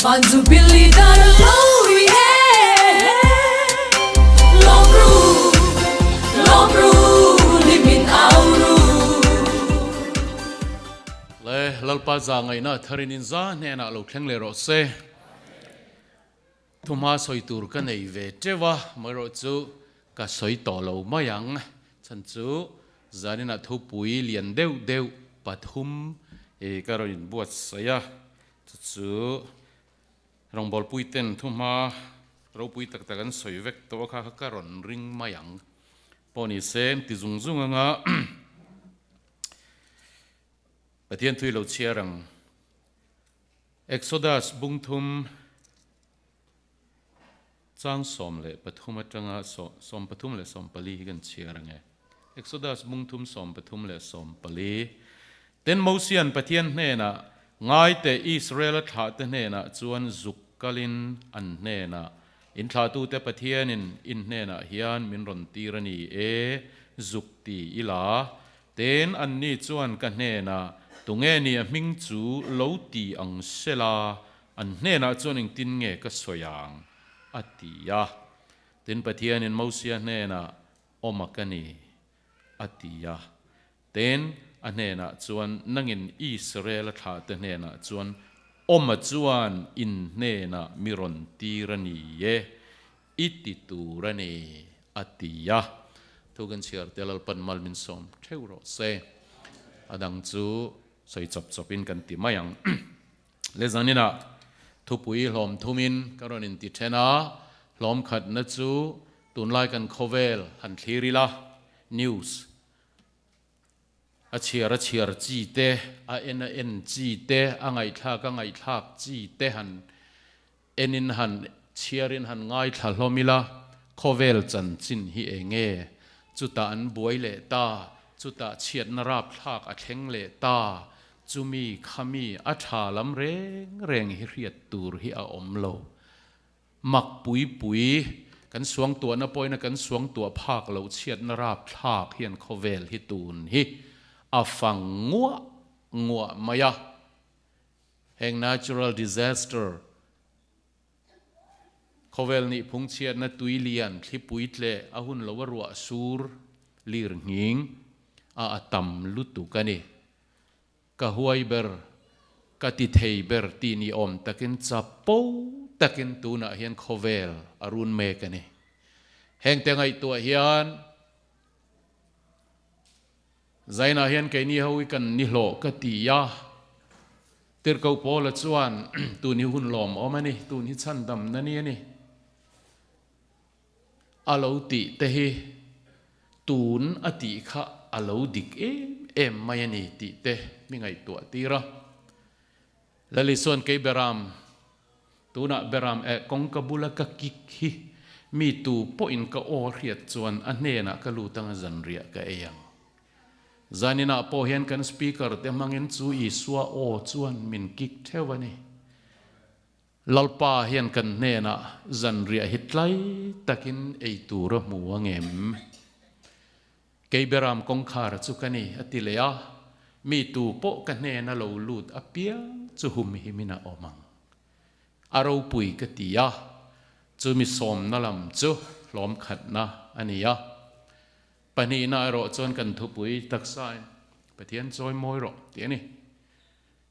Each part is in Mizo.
Van Jubilee dar lo i e Lawm ru, lawm ru, hlimin au ru. Le Lalpa za ngaihna tharin in za hnenah lo thleng leh rawh se. Thumha sawi tur ka nei ve teuh a, amaherawh chu ka sawi tawh lo mai ang. Chhan chu zaninah thupui lian deuh deuh pathum ka rawn inbuatsaih a. Chu chu rawngbawlpui ten thuhma ropui tak tak an sawi vek tawh a kha kha ka rawn ring mai ang pawh ni se ti zung zung anga Pathian thui lo chhiar ang. Exodus bung thum chang 13 atanga 34 hi kan chhiar ang e. Exodus bung thum 34. Tin, Mosia'n Pathian hnenah, Ngai teh, Israela thlahte hnenah chuan zuk kalin an hnenah, In thlahtute Pathianin in hnenah hian min rawn tir a ni e, zuk ti ila. Tin, anni chuan ka hnenah, Tunge ni a hming chu lo ti ang sela, an hnenah chuan engtin nge ka sawi ang? a ti a. Tin, Pathianin Mosia hnenah, Awm a ka ni, a ti a. Tin, a hnenah chuan, Nangin Israel-a thlahte hnenah chuan, Awma chuan in hnenah mi rawn tir a ni e, i ti tur a ni, a ti a. Thu kan chhiar te Lalpan mal min sawm theuh rawh se. A dang chu sawi chawp chawpin kan ti mai ang. Le zaninah thupui hlawm thumin ka rawn inti then a, hlawm khatna chu tunlai kan khawvel han thlir ila, news a chhiar a chhiar chi te, a en a en chi te, a ngaihthlak a ngaihthlak chi te han enin han chhiarin han ngaithla hlawm ila, khawvel chanchin hi eng nge? Chutah an buai leh ta, chutah chhiatna rapthlak a thleng leh ta, chumi khami a tha lam reng reng hi hriat tur hi a awm lo. Mak pui pui, kan suangtuahna pawhin a kan suangtuah phak loh chhiatna rapthlak hian khawvel hi tun hi a fang nguah nguah mai a. Heng natural disaster, khawvel nih phung chhiatna tui lian, thlipui tleh, a hun lo a ruah sur lir nghing a a tam lutuk a ni. Ka huai ber, ka ti thei ber tih ni awm takin chapo takin tunah hian khawvel a run mek a ni. Hengte ngaihtuah hian Zainah hian keini ho hi kan ni hlawh ka ti a, Tirhkoh Paula chuan tun hi hun lawmawm a ni, tun hi chhandamna ni a ni a lo tih te hi tun a tih kha a lo dik em em mai a ni tih te mi ngaihtuah tir a. Lalisuan kei Beram, tunah Beram eh kawngka bula ka kik hi mi tu pawhin ka aw hriat chuan a hnenah ka lut anga zanriah ka ei ang. Zaninah pawh hian kan speaker te hmangin chu Isua aw chuan min kik theuh a ni. Lalpa hian kan hnenah zanriah hi tlai takin ei tur a hmu angem? Kei Beram kawngkhar chu ka ni, a ti leh a, mi tu pawh ka hnena lo lut apiang chu humhimin a awm ang. A ropui ka ti a, chumi sawmna lam chu hlawm khatna a ni a. Pahnihna erawh chuan kan thupui taksain Pathian chawi mawi rawh tih a ni.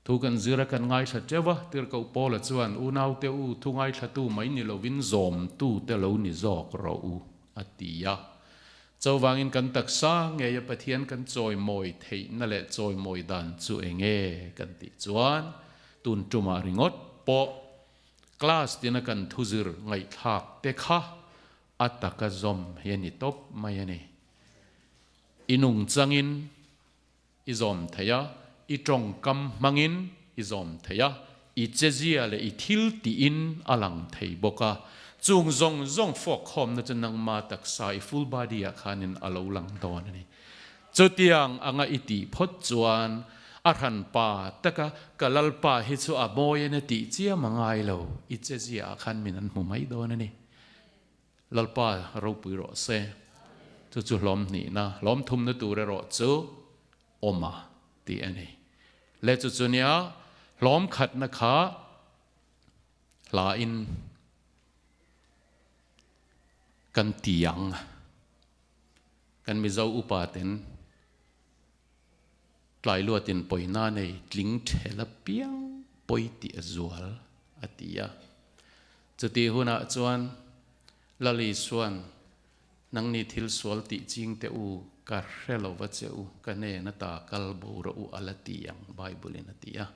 Thu kan zir a kan ngaithla teuh a, Tirhkoh Paula chuan, Unaute u, thu ngaithlatu mai ni lovin zawmtute lo ni zawk rawh u, a ti a. Chuvangin kan taksa ngeia Pathian kan chawimawi theihna leh chawimawi dan chu eng nge kan tih chuan tun tumah ringawt pawh class tina kan thuzir ngaihthlak te kha a taka zawm hi a ni tawp mai a ni. I nungchangin I zawm thei a, i tawngkam hmangin i zawm thei a, i chezia leh i thil tiin a lang thei bawk a. Chung zawng zawng fawkkhawmna chu nangma taksa i full body ah khanin a lo lang dawn a ni. Chutiang anga i tih phawt chuan a hranpa taka ka Lalpa hi chu a mawi a ni tih chiam a ngai lo, i chezia ah khan min an hmu mai dawn a ni. Lalpa ropui rawh se. Chu chu hlawm hnihna, hlawm thumna tur erawh chu awm a tih a ni. Le chu chu nia, hlawm khatna kha Hla in kan ti ang. Kan Mizo upa ten tlai luatin pawina nei tling thel apiang pawi tih a zual a ti a. Chutih hunah chuan Lal Isuan Nangni thil sual tih ching teh u, ka hre lo va che u, ka hnen ata kal bo rawh u a la ti ang, Bible in a ti a.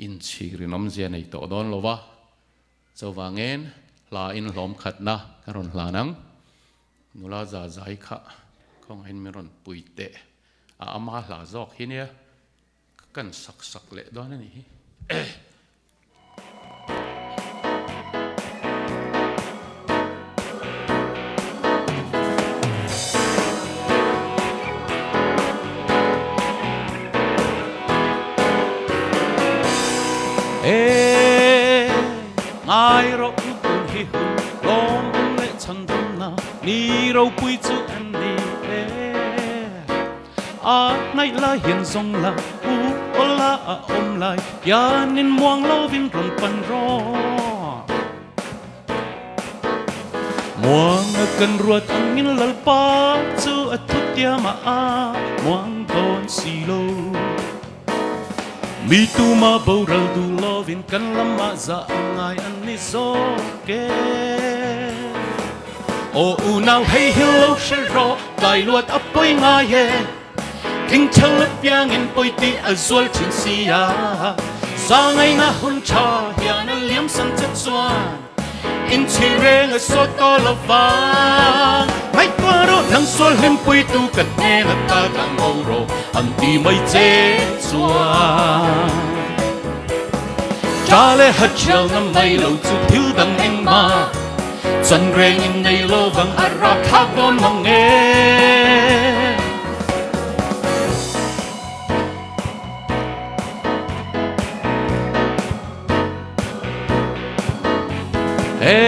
Inchhir in awmzia nei tawh dawn lo va, chuvangin hla in hlawm khatna ka rawn hlan ang. Nula za zai kha khawngaihin min rawn pui teh, a ama hla zawk hi nia ka kan sak sak leh dawn a nih hi. E ngai rawh u tun hi hun lawmawm leh chhandamna ni ropui chu an ni e. A hnaih lai hian zawng la u awla a awm lai hianin muang lovin rawn pan rawh. Muang a kan ruat angin Lalpa chu a thutiam a a muang dawn si lo. Mi tuma boral duh lovin kan lamah zah a ngai an ni zawk e. Aw unau hei hi lo hre rawh, tlai luat a pawi ngai e. Thingthel apiangin pawi tih a zual thin si a, Zangaina hun tha hian a liam san che chuan inchhir reng a sawt tawh lo vang. Ngaihtuah rawh nang sual hlimpuitu ka hnen ata ka ngo rawh an ti mai che chuan. Tha leh hathialna mai lo chu thil dang engmah Chan reng in nei lo vang a rak thlak dawn mang e. E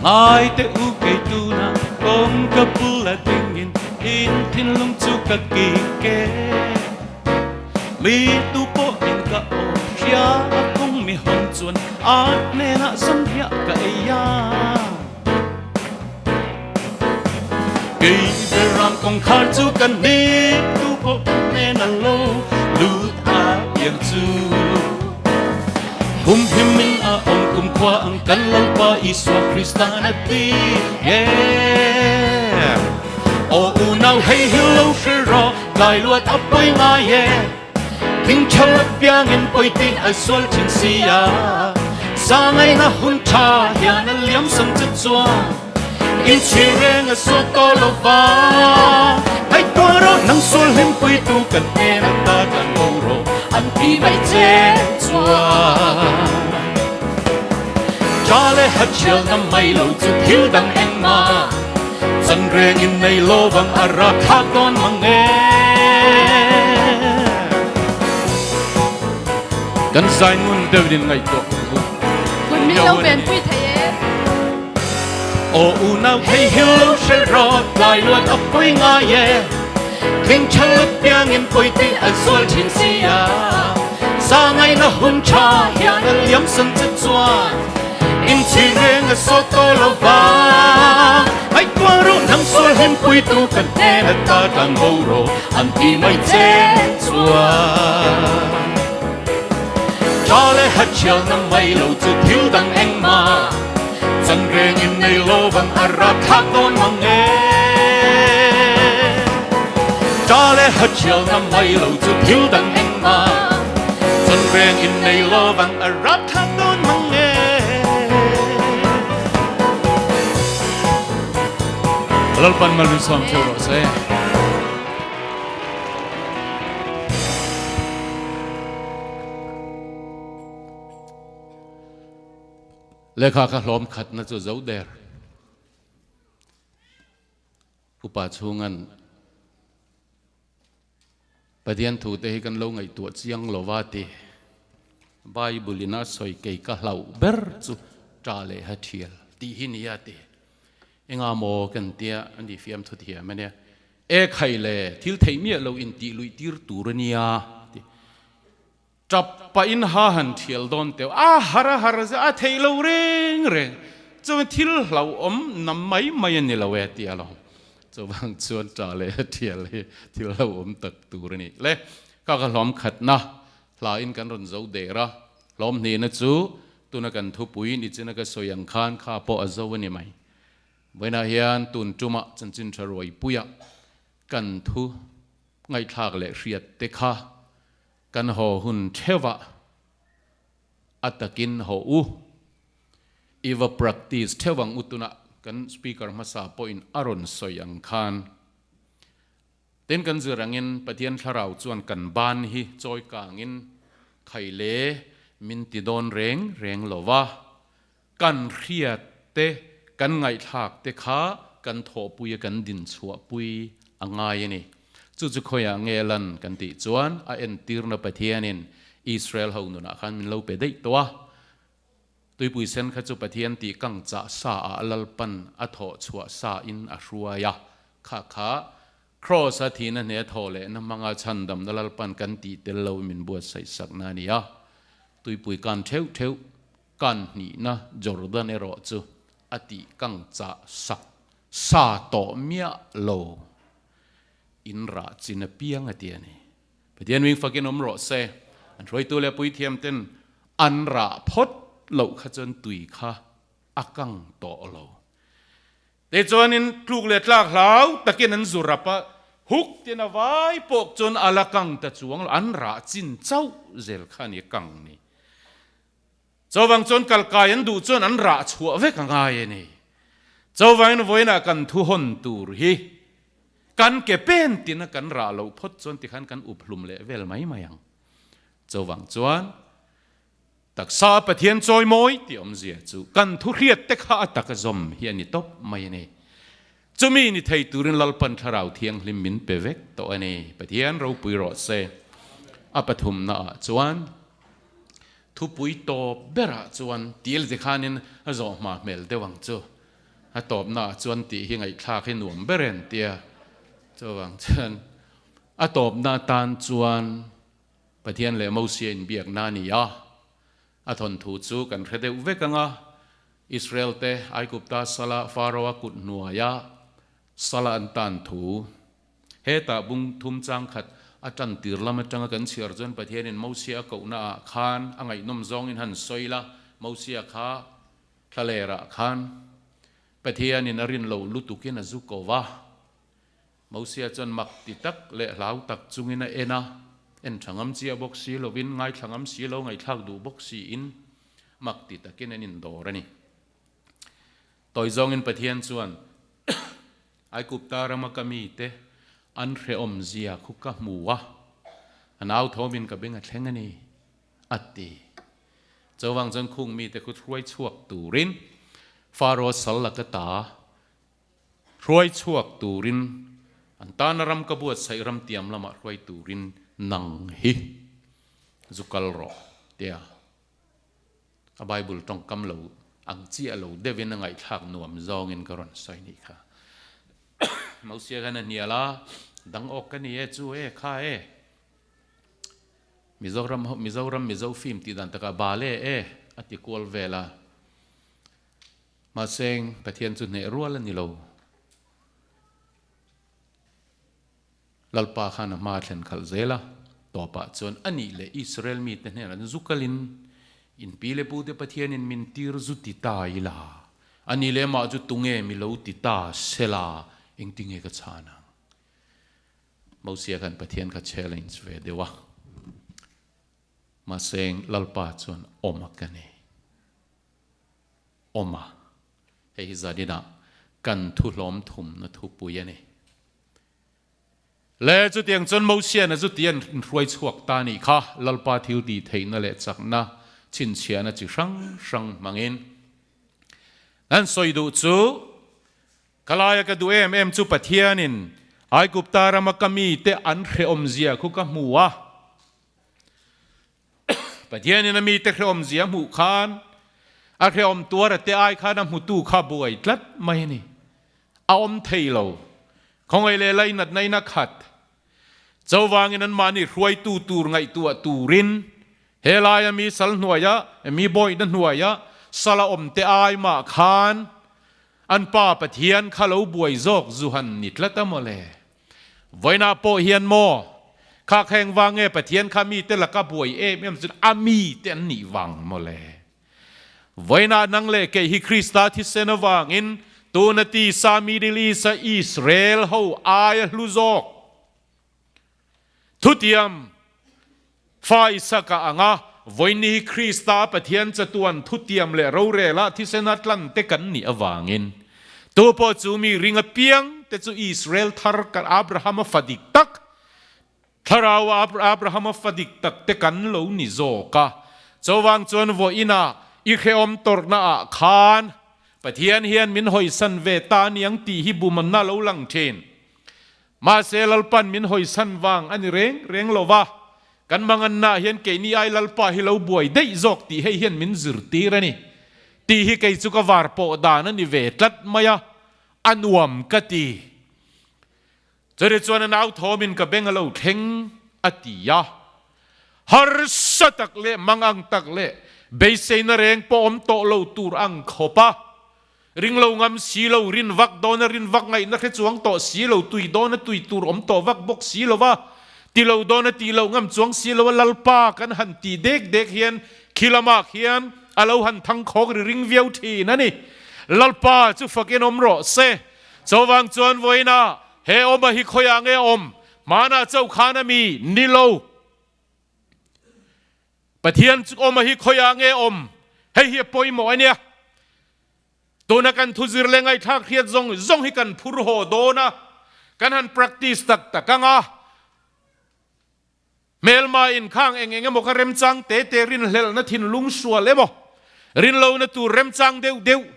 ngai te u kei tuna kawng ka bula dingin in thinlung chu ka kik e. Mi tu pawh in ka aw hria a kawng mi hawn chuan a hnenah zanriah ka ei a. Kei ber ram kawngkhar chu ka ni tu pawh ka hnena lo lut a piang chu. Humhim in a awm kumkhua ang kan Lalpa Isua Kristan a ti. Yeah. Aw unau hei hi lo hre rawh Tlai luat a pawi ngai e, thingthel apiangin pawi tih a zual thin si a. Zangaina hun tha hian a liam san che chuan inchhir reng a sual tawh lo va. Ngaihtuah rawh nang sual hlimpuitu kan hnen ata kan bo rawh an ti mai che chuan. Tha leh hathialna mai lo chu thil dang engmah. Chan reng in nei lo vang a rak thlak dawn mang e. Kan zai ngun deuh in ngaihtuah ang u. Hun min lo ven pui thei e. Aw unau thei hi lo hre rawh tlai luat a pawi ngai e. Tling thal apiang in pawi tih a zual thin si a. Zangaina hun tha hian a liam san che chuan. Inchhir reng a sawt tawh lo va, Ngaihtuah rawh nang sual hlimpuitu ka hnen ata tlang bo rawh an ti mai che chuan. Tha leh hathialna mai lo chu thil dang engmah chan reng in nei lo vang a rak thlak dawn mang e. Tha leh hathialna mai lo chu thil dang engmah chan reng in nei lo vang a rak thlak dawn mang e. Lalpan malsawm theuh rawh se. Lehkha kha hlawm khatna chu zo der. Upa chhungan Pathian thu te hi kan lo ngaihtuah chiang lo va ti. Bible in a sawi kei ka hlauh ber chu ta leh ha thial tih hi nia ti. Enga maw kan tia a ni fiamthu thiam a nia. E khai le, thil theih miah lo in tih luih tir tur a nia ti. Tap pahin ha han thial dawn teuh a har a har a theih lo reng reng chuan thil hlauhawm nam mai mai a ni lo e tih a lo chuvang chuan tah leh a thial hi thil hlauhawm tak tur a ni le. Ka ka hlawm khatna hla in kan rawn zo der a, hlawm hnihna chu tuna kan thupui nichina ka sawi ang khan kha pawh a zo a ni mai. Vawiinah hian tun tumah chanchin tha ruaipuia kan thu ngaihthlak leh hriat te kha Kan haw hun theuhah a takin haw u. I va practice theuh ang u tunah kan speaker hmasa pawhin a rawn sawi ang khan. Tin kan zir angin Pathian thlarau chuan kan ban hi chawi kangin khaile min ti dawn reng reng lo va, kan hriat te kan ngaihthlak te kha kan thawhpui a kan dinchhuahpui a ngai a ni. Chu chu khawiah nge lan kan tih chuan a entirna Pathianin Israel ho nunah khan min lo pe daih tawh a. Tuipui sen kha chu Pathian tih kang chah sa ah Lalpan a thawh chhuah sa in a hruai a, kha kha Kraws a thihna hne thawh lehna hmanga chhandamna Lalpan kan tih tel lo min buatsaih sakna a ni a. Tuipui kan theuh theuh Kan hnihna Jordan erawh chu a tih kang chah sak sa tawh miah lo. In rah chin apiang a ti a ni. Pathian ming fakin awm rawh se. An hruaitu leh puithiam ten an rah phawt loh kha chuan tui kha a kang tawh lo. Tichuanin tluk leh tlak hlau takin an zu rap a, huk tin a vai pawh chuan a la kang ta chuang lo. An rah chin chauh zel kha a ni kang ni. Chuvang chuan kalkai an duh chuan an rah chhuah vek a ngai a ni. Chuvangin vawiinah kan thu hawn tur hi kan ke pen tina kan rah loh phawt chuan tikhan kan up hlum leh vel mai mai ang. Chuvang chuan taksa Pathian chawi mawi tih awmzia chu kan thu hriat te kha a taka zawm hi a ni tawp mai a ni. Chumi ni thei turin Lalpan Thlarau Thianghlim min pe vek tawh a ni. Pathian ropui rawh se. A pathumna ah chuan Thupui tawp berah chuan til ti khanin a zawh hma hmel deuh ang chu. A tawpnaah chuan tih hi ngaihthlak hi nuam ber en tia. Chuvang chuan a tawpna atan chuan Pathian leh Mosia inbiakna a ni a. A thawnthu chu kan hre deuh vek ang a. Israel te Aigupta sala Pharaoh-a kut hnuaia sala an tan thu. Hetah bung thum chang khat a tan tir lam atanga kan chhiar chuan Pathianin Mosia a kohna ah khan a ngaihnawm zawngin han sawi la, Mosia kha thlalerah khan Pathianin a rin loh lutukin a zu ko va. Mosia chuan mak ti tak leh hlau tak chungin a en a, en tha ngam chiah bawk si lovin, ngaithla ngam si lo, ngaihthlak duh bawk siin mak ti takin an indawr a ni. Tawi zawngin Pathian chuan Aigupta rama ka mite an hrehawm zia khu ka hmu a, an au thawmin ka beng a thleng a ni, a ti. Chuvang chuan khung mite khu hruai chhuak turin Faro sal laka ta hruai chhuak turin an tana ram ka buatsaih ram tiam lamah hruai turin nang hi zu kal rawh, tia. A Bible tawngkam lo ang chiah lo deuhin a ngaihthlak nuam zawngin ka rawn sawi nih kha. Mosia khan a hnial a, dang awk ka ni e, chu e, kha e. Mizoram ho, Mizoram Mizo film tih dan takah bale e a ti kual vel a. Mahse Pathian chu hneh rual a ni lo. Lalpa khan a hma a thlen khalh zel a, tawpah chuan a nih leh Israel mite hnenah chuan zu kalin, In pi leh pute Pathianin min tir zu ti ta ila, a nih leh amah chu tunge mi lo ti ta sela, engtinge ka chhan ang? Mosia khan Pathian kha challenge ve deuh a, mahse Lalpa chuan awm a ka nei. Awm a, hei hi zaninah kan thuhlawm thumna thupui a ni. Le chutiang chuan Mosiana chu ti an hruai chhuak ta nih kha, Lalpa thil tih theihna leh chakna chhinchhiahna chi hrang hrang hmangin. An sawi duh chu, Ka laia ka duh em em chu Pathianin Aigupta rama ka mite an hrehawmzia khu ka hmu a. Pathianin a mite hrehawmzia a hmuh khan a hrehawm tuara te ai khan a hmutu kha buai tlat mai a ni. A awm thei lo. Khawngaih leh lainatna in a khat. Chuvangin anmahni hruaitu tur ngaihtuah turin. Helaia mi sal hnuaia, mi bawihna hnuaia sala awm te ai mah khan an Pa Pathian kha lo buai zawk zu han ni tlat a mawle. Vawiinah pawh hian maw, kha kheng vang nge Pathian kha mite laka buai em em chuan a mite an nih vang mawle. Vawiinah nang leh kei hi Krista thisen avangin tuna tisa Middle East-a Israel ho aia hlu zawk thutiam fa Isaka anga vawiinni hi Krista Pathian chatuan thutiam leh rorela thisena tlan te kan nih avangin tupawh chu mi ring apiang te chu Israel thar Abrahama fa dik tak Thlarau Abrahama fa dik tak te kan lo ni zawk a. Chuvang chuan vawiinah i hrehawm tawrhna ah khan Pathian hian min hawisan ve ta aniang tih hi bumanna lo lang thin. Mahse Lalpan min hawisan vang a ni reng reng lo va, kan manganna ah hian keini ai Lalpa hi lo buai daih zawk tih hei hian min zirtir a ni tih hi kei chu ka var pawh dan a ni ve tlat mai a, a nuam ka ti. Churi chuan a nau thawmin ka beng a lo thleng a ti a. Harsa tak leh mangang tak leh beiseina reng pawh awm tawh lo tur ang khawp a. Ring lo ngam si lo, rin vak dawna rin vak ngaihna hre chuang tawh si lo, tui dawna tui tur awm tawh vak bawk si lo va, ti lo dawna tih loh ngam chuang si lo a Lalpa kan han ti dek dek hian khi lamah khian a lo han thangkhawk ri ring viau thin a ni. Lalpa chu fakin awm rawh se. Chuvang chuan vawiinah he awma hi khawiah nge awm? Hmanah chauh khan a mi? Ni lo. Pathian chu awma hi khawiah nge awm? Hei hi a pawimawh a nia. Tuna kan thuzir leh ngaihthlak hriat zawng zawng hi kan phur haw dawn a, kan han practice tak tak ang a. Hmelma inkhang eng eng emaw kha remchang te te rinhlelhna thinlung sual emaw, rinlohna tur remchang deuh deuh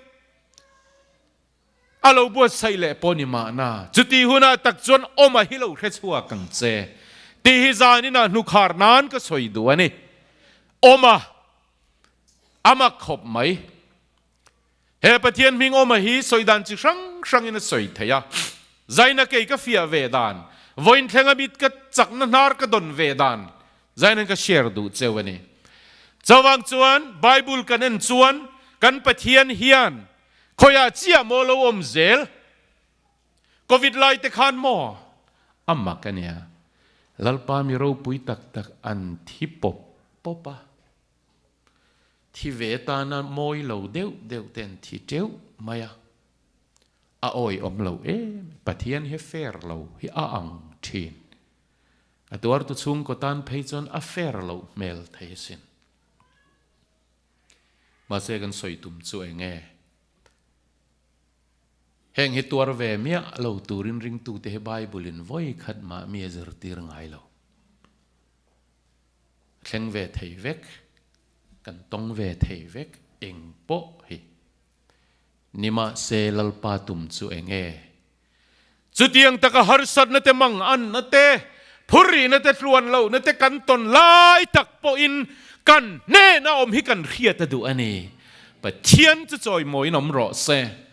A lo buatsaih leh pawh ni mahna, chuti hunah tak chuan awm a hi lo hre chhuak ang che tih hi zaninah hnukhar nan ka sawi duh a ni. Awm a, a mak khawp mai. He Pathian hming awm a hi sawi dan chi hrang hrangin a sawi thei a, zaina kei ka fiah ve dan, vawiin thlenga mit ka chakna hnar ka dawn ve dan zainan ka share duh cheu a ni. Chuvang chuan Bible kan en chuan kan Pathian hian Khawiah chiah maw lo awm zel? Covid lai te khan maw? A mak a nia. Lalpa mi ropui tak tak an thi pawp pawp a. Thi ve tana mawi lo deuh deuh te an thi teuh mai a. A awi awm lo em, Pathian hi fair lo hi a ang thin. A tuartu chhungkaw tan phei chuan a fair loh hmel thei asin. Mahse kan sawi tum chu eng nge? Heng hi tuar ve miah lo turin ringtute hi Bible-in vawi khat mah mi a zirtir ngai lo. A thleng ve thei vek, kan tawng ve thei vek eng pawh hi. Nimahse Lalpa tum chu eng nge? Chutiang taka harsatna te manganna te, phurrihna te tluan lohna te kan tawn lai tak pawhin kan hnena awm hi kan hriat a duh a ni. Pathian chu chawimawiin awm rawh se.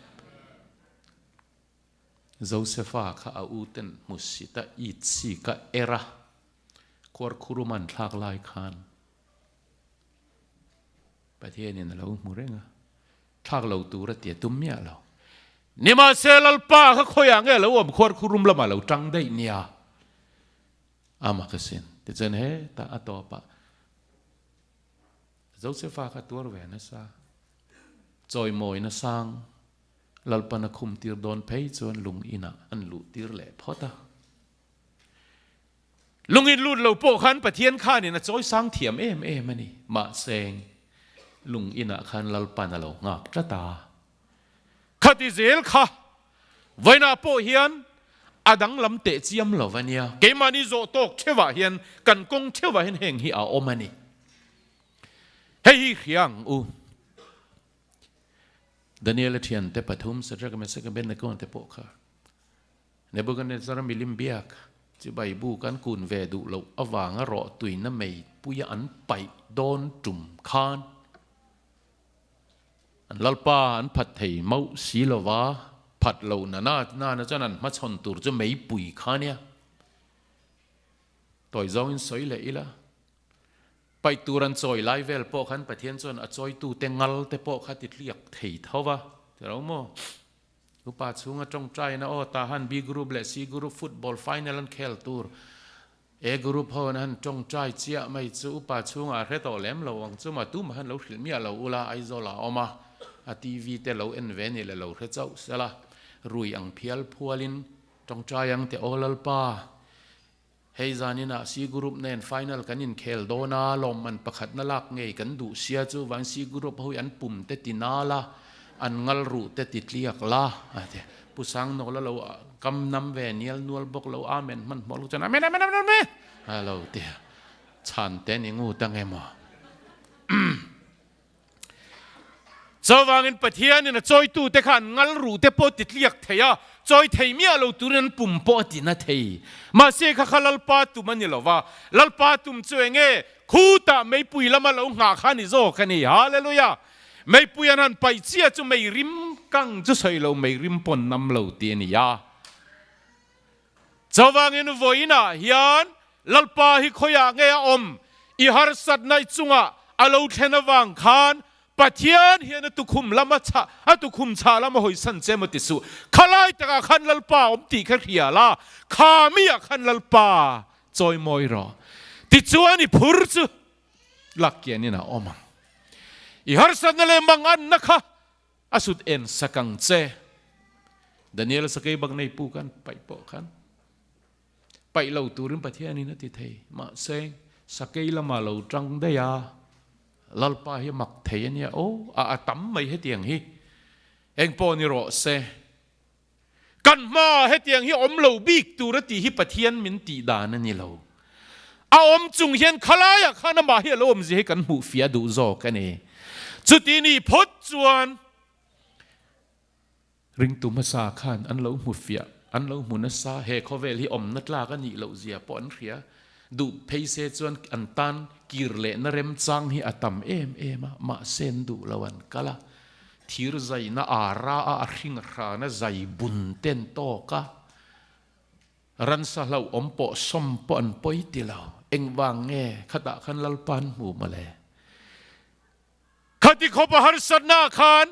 Josefa kha a u ten hmusit a it sik a er a, khuarkhurum an thlak lai khan Pathianin a lo hmu reng a. Thlak lo tur a ti a tum miah lo. Nimahse Lalpa kha khawiah nge lo awm khuar khurum lamah lo tang daih nia. Ama ka sin. Tichuan hetah a tawpah Josefa kha tuar ve nasa. Chawimawina sang Lalpan a khum tir dawn phei chuan lung inah an luh tir leh phawt a. Lung in lut lo pawh khan Pathian khanin a chawi sang thiam em em a ni. Mahse, lung inah khan Lalpan a lo nghak tlat a. Khati zel kha vawiinah pawh hian a danglam teh chiam lo a nia. Keimahni zawh tawk theuhah hian kan kawng theuhah hian heng hi a awm a ni. Hei hi hria ang u. Daniel-a thiante pathum Shadrach, Meshach, Abednego te pawh kha Nebuchadnezzar milim biak chibai bu kan kun ve duh loh avanga rawh tuina mei puia an paih dawn tum khan an lalpa an phat thei mauh si lova, phat lo na na nana chuan an hmachhawn tur chu meipui kha nia. Tawi zawngin sawi leh ila. Paih tur an chawi lai vel pawh khan Pathian chuan a chawitute ngal te pawh kha ti tliak thei tho va, ti lo maw? Upa chhunga tawngtaina aw ta han B group leh C group football final an khel tur A group ho an han tawngtai chiah mai chu upa chhungah a hre tawh lem lo ang chu ma tumah han lo hrilh miah lo ula Aizawl ah a awm a, a TV te lo en ve ni leh lo hre chauh sela rui ang phial phualin tawngtai ang teh aw Lalpa. Hei zaninah C group nen final kan inkhel dawn a, lawmman pakhatna lak ngei kan duh sia chu vang C group ho hi an pum te ti nal a, an ngal ruh te ti tliak la a ti. Pu Sangnawla lo kam nam ve nial nual bawk lo Amen hmanhmawh lo chuan Amen Amen Amen Amen a lo ti a, chhan te ni ngut ang emaw. Chuvangin Pathianin a chawitute kha an ngal ruh te pawh ti tliak thei a, chawi thei miah lo turin an pum pawh a ti na thei. Mahse kha kha Lalpa tum a ni lo va, Lalpa tum chu eng nge? Khutah meipui lama lo nghah kha a ni zawk a ni. Hallelujah! Meipui an han paih chiah chu mei rim kang chu sawi lo, mei rim pawn nam lo ti a ni a. Chuvangin vawiinah hian Lalpa hi khawiah nge a awm? I harsatna i chungah a lo thlen avang khan Pathian hian a tukhum lama chah, a tukhum chah lama hawisan che emaw ti suh. Khalai takah khan Lalpa a awm tih kha hria la, kha miah khan Lalpa chawimawi rawh. Tichuan i phur chu lak kianin a awm ang. I harsatna leh manganna kha A sut en sak ang che. Daniel sakei bak nei pu khan paih pawh khan paih lo turin Pathianin a ti thei. Mahse, sakei lama lo tang daih a, Lalpa hi a mak thei a nia aw, a a tam mai hetiang hi. Engpawh ni rawh se. Kan hmaah hetiang hi awm lo bik tur a tih hi Pathian min tih dan a ni lo. A awm chung hian khalaiah khan amah hi a lo awmzia hi kan hmuh fiah duh zawk a ni. Chuti ni phawt chuan ringtu hmasa khan an lo hmu fiah, an lo hmu nasa, he khawvel hi awmna tlak a nih loh zia pawh an hria. Duh phei se chuan an tan kir lehna remchang hi a tam em em a, mahse an duh lo an kal a. Thir zaina a ra a, a hring hrana zai bun ten tawk a, ransa hlauh awm pawh sawm pawh an pawi ti lo. Engvang nge khatah khan Lalpa an hmu mawle? Khati khawp a harsatna ah khan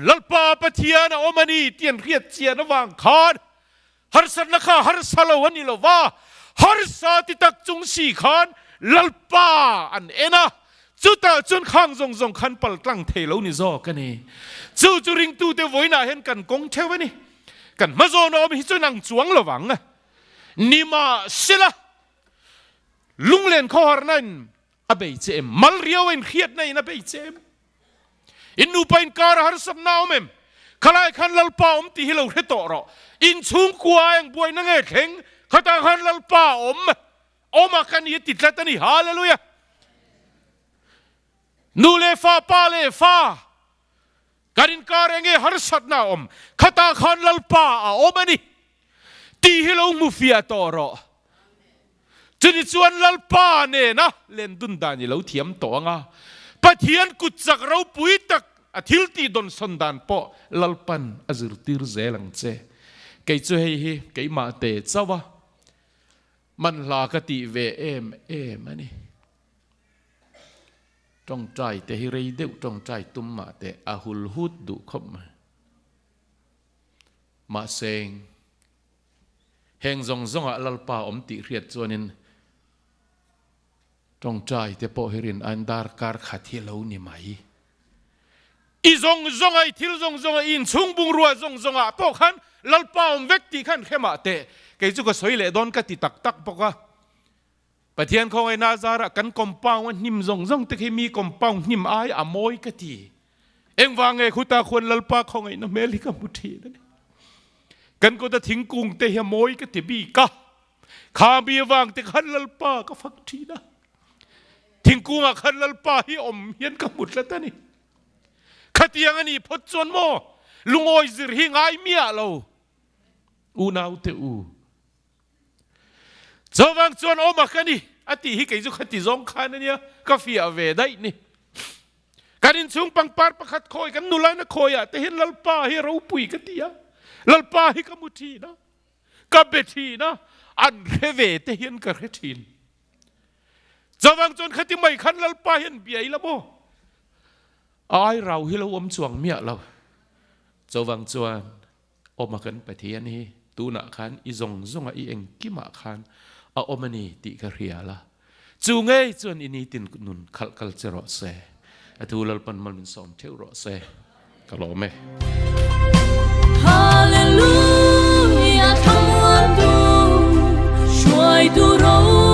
Lalpa Pathian a awm a ni tih an hriat chian avang khan harsatna kha harsa lo a ni lo va, harsa ti tak chung si khan Lalpa an en a, chutah chuan khang zawng zawng khan pal tlang thei lo ni zawk a ni. Chu chu ringtute vawiinah hian kan kawng theuh a ni. Kan hma zawn awm hi chuan ang chuang lo vang. Nimahsela, lunglen khawharna in a bei che em? Mal riau a inhriatna in a bei che em? In nupa inkar a harsatna a awm em? Khalai khan Lalpa awm tih hi lo hre tawh rawh. In chhungkua eng buaina nge thleng? Khatah khan Lalpa awm. Awm a ka ni a ti tlat a ni. Hallelujah! Nu leh fa, pa leh fa, kan inkar eng nge harsatna a awm? Khatah khan Lalpa a awm a ni tih hi lo hmu fiah tawh rawh. Chuni chuan Lalpa nena len dun dan i lo thiam tawh ang a, Pathian kut chak ropui tak a thil tih dawnsawn dan pawh Lalpan a zirtir zel ang che. Kei chu hei hi keimah te chauh a, manhla ka tih ve em em a ni. Tawngtai te hi rei deuh tawngtai tum mah teh a hul hut duh khawp mai. Mahse, Heng zawng zawngah Lalpa awm tih hriat chuanin tawngtai te pawh hi rin aiin darkar khat hi lo ni mai. I zawng zawnga, i thil zawng zawnga, i inchhung bungrua zawng zawngah pawh khan Lalpa awm vek tih khan hre mah teh. Kei chu ka sawi leh dawn ka ti tak tak bawk a. Pathian khawngaihna zarah kan compound a hnim zawng zawng te khi mi compound hnim ai a mawi ka ti. Engvang nge khuta khuan Lalpa khawngaihna hmel hi ka hmu thin a ni. Kan kawta thingkung te hi a mawi ka ti bik a. Kha mi avang te khan Lalpa ka fak thin a. Thingkungah khan Lalpa hi awm hian ka hmu tlat a ni. Khatiang a nih phawt chuan maw lungawi zir hi ngai miah lo. Unaute u. Chuvang chuan awm a ka ni a tih hi kei chu khati zawng khan a nia, ka fiah ve daih ni. Kan inchhung pangpar pakhat khawi kan nulaina khawiah te hian Lalpa hi a ropui ka ti a, Lalpa hi ka mu thin a, ka be thin a, an hre ve te hian ka hre thin. Chuvang chuan khati mai khan Lalpa hian bia ila maw? Ai rau hi lo awm chuang miah lo. Chuvang chuan awma kan Pathian hi tunah khan i zawng zawnga i engkimah khan a awm a ni tih ka hria la. Chu ngei chuan i nitin nun khalh kal che rawh se. A thu Lalpan mal min sawm theuh rawh se. Ka lawm e. Hallelujah thlamuantu hruaitu ro.